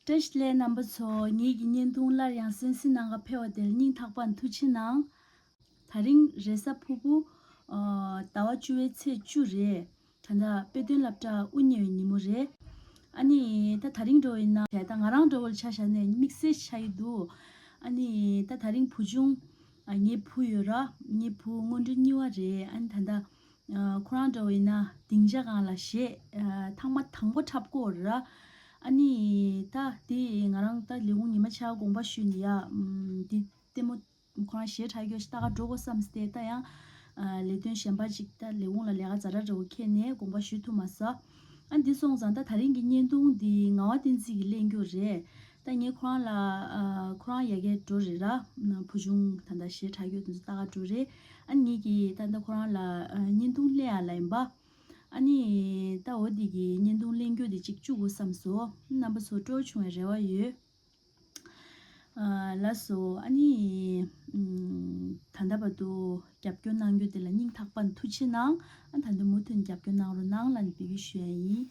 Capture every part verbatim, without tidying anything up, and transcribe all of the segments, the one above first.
བཀྲ་ཤིས་བདེ་ལེགས་རྣམ་པ་ཚོ། ངེད་ཀྱི་བརྙན་ཐུང་སླར་ཡང་གསན་གཟིགས་གནང་ག་ཕེབས་པ་དེར་སྙིང་ཐག་པ་ནས་ཐུགས་རྗེ་གནང་། དེ་རིང་རེས་གཟའ་ཕུར་བུ། ཨ། ཟླ་བ་བཅུ་པའི་ཚེས་བཅུ་རེད། ད་ལྟ་དཔེ་སྟོན་སློབ་གྲྭ་དབུ་བརྙེས་པའི་ཉིན་མོ་རེད། ཨ་ནི་ད་དེ་རིང་འགྲོ་བ་ཡིན་ན་ད་ང་རང་འདྲ་བོ་ལ་ཆ་བཞག་ནས་དམིགས་བསལ་ཆགས་ཀྱི་འདུག་ཨ་ནི་ད་དེ་རིང་བུ་ཆུང་། ཨ། ངའི་བུ་ཡོད་ར། ངའི་བུ་སྔོན་འགྲོ་གཉིས་པ་རེད། ཨ་ནི་ད་ལྟ། ཨ། ཁོ་རང་འདྲ་བོ་ཡིན་ན་སྡིངས་ཆ་སྒང་ལ་གཞས། ཨ། ཐེངས་མ་དང་པོ་འཁྲབ་ཀྱི་ཡོད་རེད་ར། ཨ་ནི་ད་དེ་ང་རང་ད་ལས་ཁུངས་ཉི་མ་ཆ་དགོངས་པ་ཞུས་ནས་ཡ། ཨམ། འདི་ལྟད་མོ་ཁོ་རང་གཞས་འཁྲབ་རྒྱུ་ཞིག་ལྟ་ག་འགྲོ་དགོས་བསམས་ཏེ་ད་ཡང་། ཨ། ལས་དོན་གཞན་པ་ཅིག་ད་ལས་ཁུངས་ལ་ལས་ཀ་ཛ་དྲག་འདྲ་བོ་འཁྱེར་ནས་དགོངས་པ་ཞུ་ཐུབ་མ་སོང་། ཨ། འདི་སོང་ཙང་ད་དེ་རིང་གི་བརྙན་ཐུང་འདི་ངག་དབང་བསྟན་འཛིན་གྱིས་ལེན་རྒྱུ་རེད། ད་ངས་ཁོ་རང་ལ། ཨ། ཁོ་རང་ཡ་གིར་འགྲོ་རེད་ར། བུ་ཆུང་ད་ལྟ་གཞས་འཁྲབ་རྒྱུ་དེ་ཚོ་ལྟ་ག་འགྲོ་རེད། ཨ་ནི་ངེད་ཀྱིས་ད་ལྟ་ཁོ་རང་ལ། ཨ། བརྙན་ཐུང་ལེན་ཡ་ལ་ཡིན་པ། ཨ་ནི་ད་འོ་འདི་གི་བརྙན་ཐུང་ལེན་རྒྱུ་དེ་གཅིག་བཅུག་དགོས་བསམས་སོང་། རྣམ་པ་ཚོ་སྤྲོ་བོ་བྱུང་བའི་རེ་བ་ཡོད། ཨ། ལགས་སོ། ཨ་ནི། ཨམ། ད་ལྟ་བར་དུ་རྒྱབ་སྐྱོར་གནང་རྒྱུ་དེ་ལ་སྙིང་ཐག་པ་ནས་ཐུགས་རྗེ་གནང་། ཨ། ད་ལྟ་མུ་མཐུད་ནས་རྒྱབ་སྐྱོར་གནང་རོགས་གནང་ལབ་ནས་འབོད་སྐུལ་ཞུ་ཡ་ཡིན།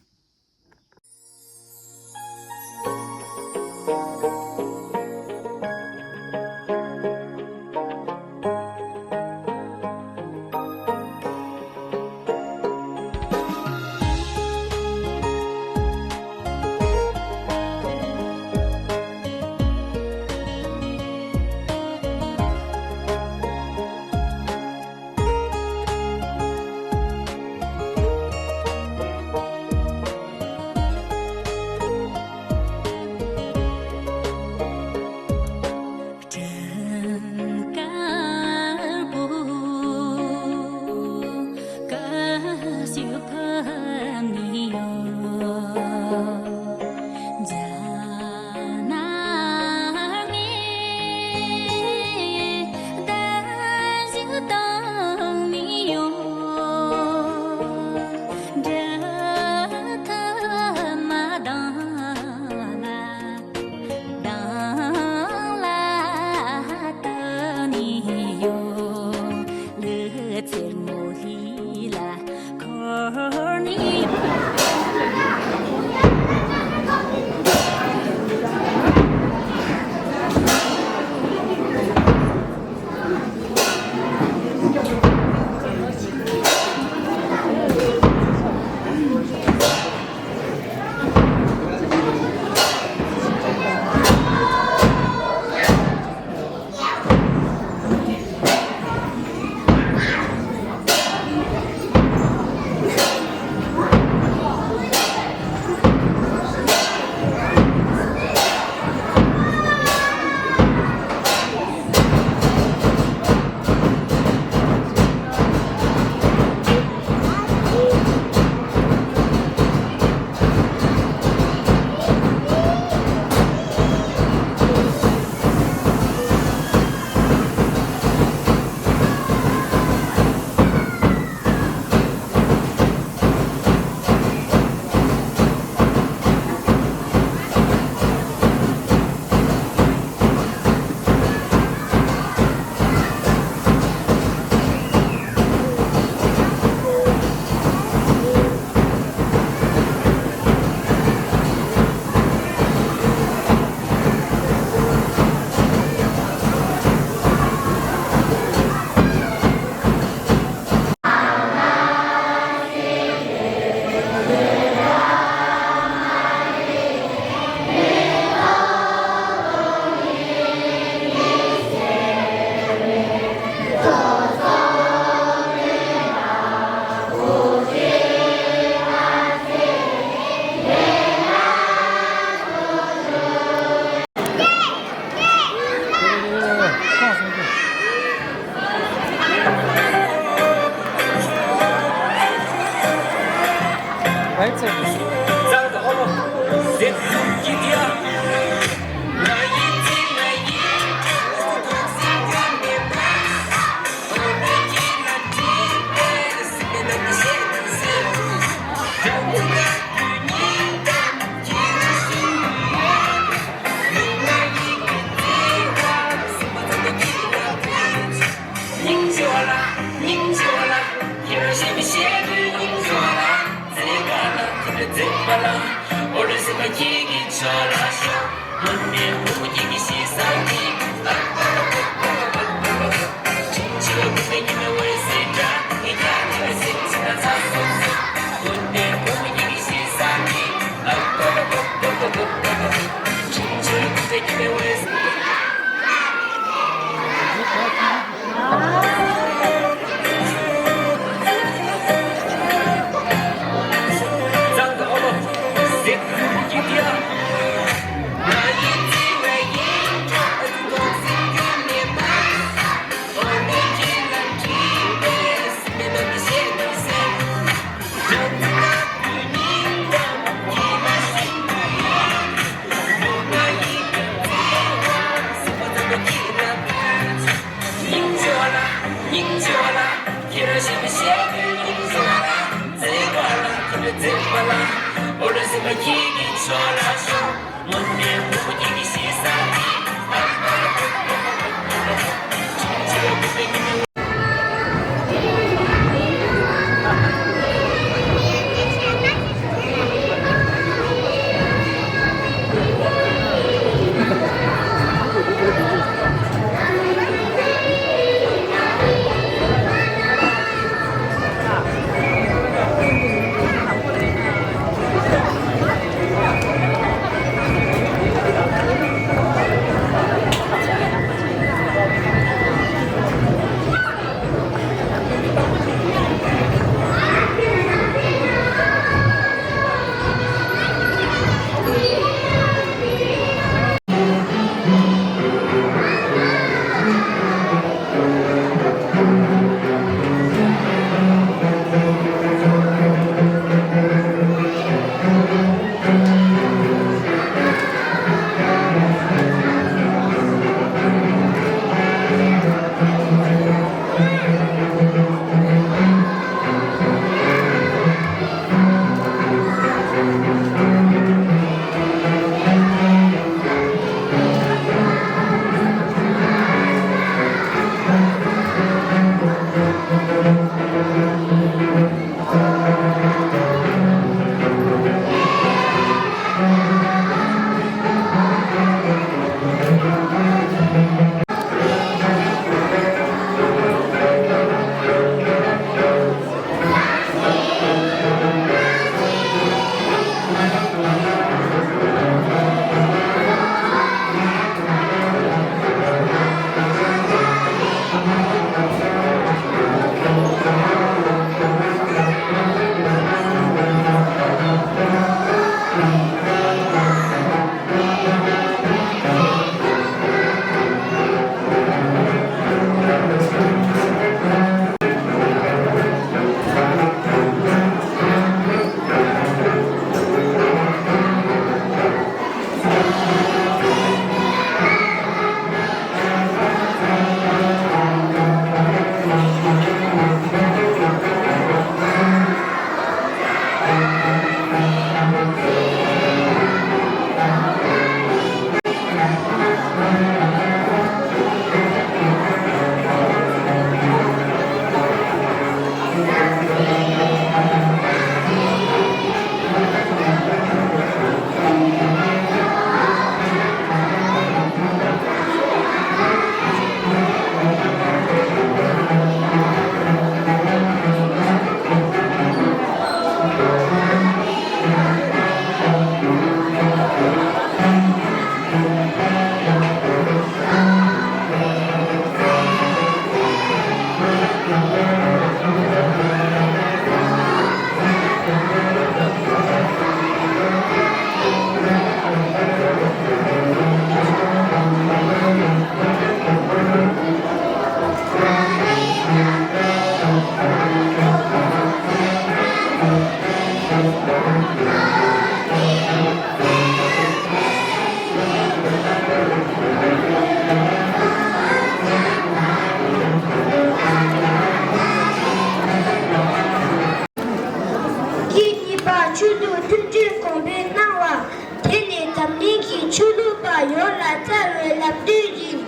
ཉིས་པ་ཆོས་ལུགས་མཐུན་སྒྲིལ་གོང་འཕེལ་གནང་བ། དེ་ནས་འཛམ་གླིང་གི་ཆོས་ལུགས་པ་ཡོངས་ལ་སྩལ་བའི་ལམ་སྟོན་བཞིན།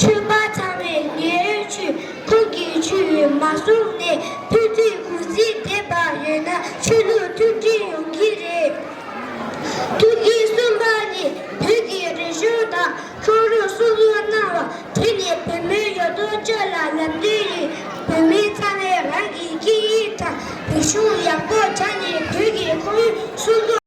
ཆོས་པ་ཚང་མས་ཉེ་འོས་ཆོས་ཁོང་གི་ཆོས་མ་གསུངས་ནས་ཕན་ཚུན་གུས་བརྩི་བསྡད་པ་ཡོད་ན་ཆོས་ལུགས་མཐུན་སྒྲིལ་ཡོང་གི་རེད། ཐུགས་འགན་གསུམ་པ་ནི་བོད་ཀྱི་རིག་ བོད་མིའི་ཡོད་དོ་ཅོག་ལ་ལབ་དུས་ནི། བོད་མི་ཚང་མས་རང་གི་སྐད་ཡིག་དང་རིག་གཞུང་ཡག་པོ་སྦྱངས་ནས་བོད་ཀྱི་ཁོར་ཡུག་སྲུང་སྐྱོབ།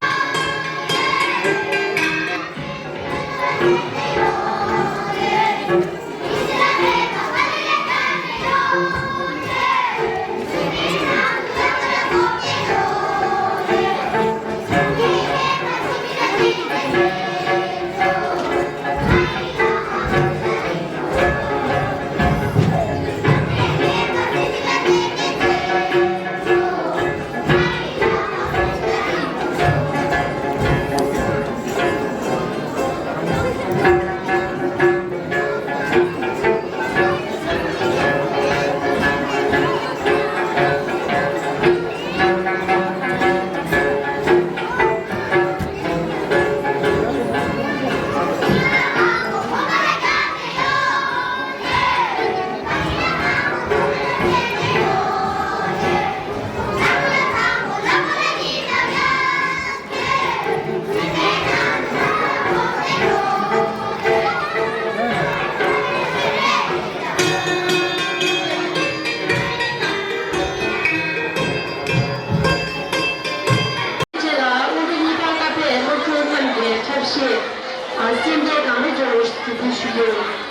ཆེད་ལ་དབུ་འབྱེད་གཉིས་པ་ཀ་ཕེ་སློབ་ཕྲུག་རྣམས་ཀྱི་འཁྲབ་གཞས་སེམས་ཁྲལ་གང་མེད་སྦྱོར་བའི་གཟིགས་འབུལ་ཞུ་རྒྱུ།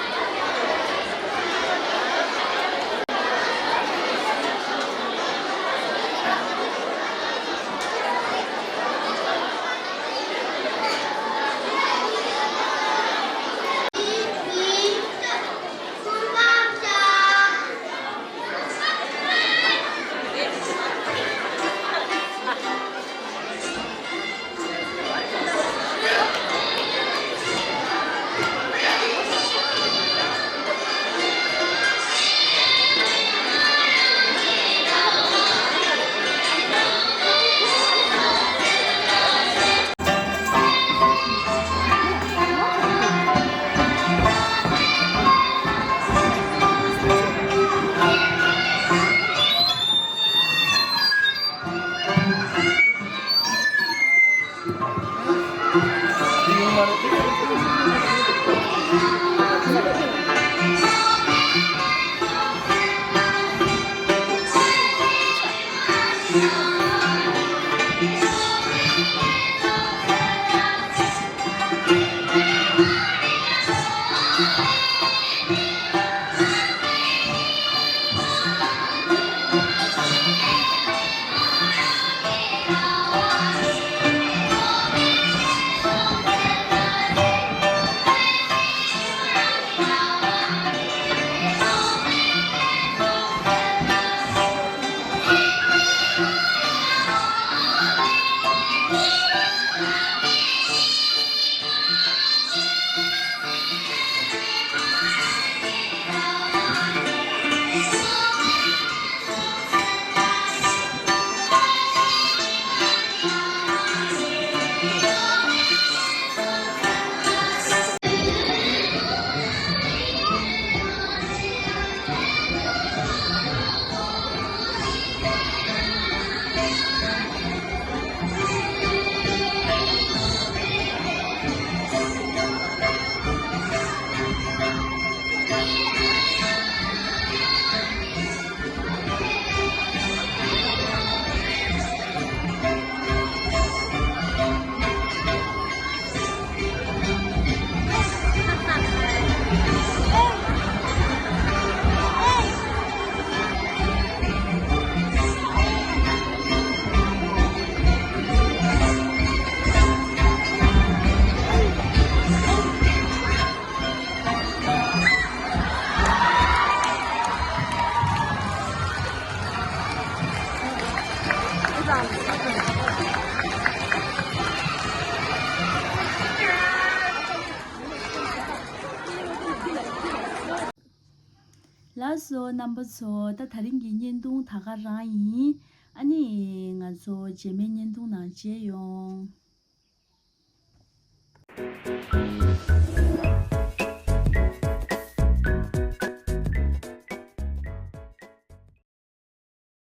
ལགས་སོ། རྣམ་པ་ཚོ། ད་དེ་རིང་གི་བརྙན་ཐུང་ད་ག་རང་ཡིན། ཨ་ནི་ང་ཚོ་རྗེས་མའི་བརྙན་ཐུང་ནང་མཇལ་ཡོང་།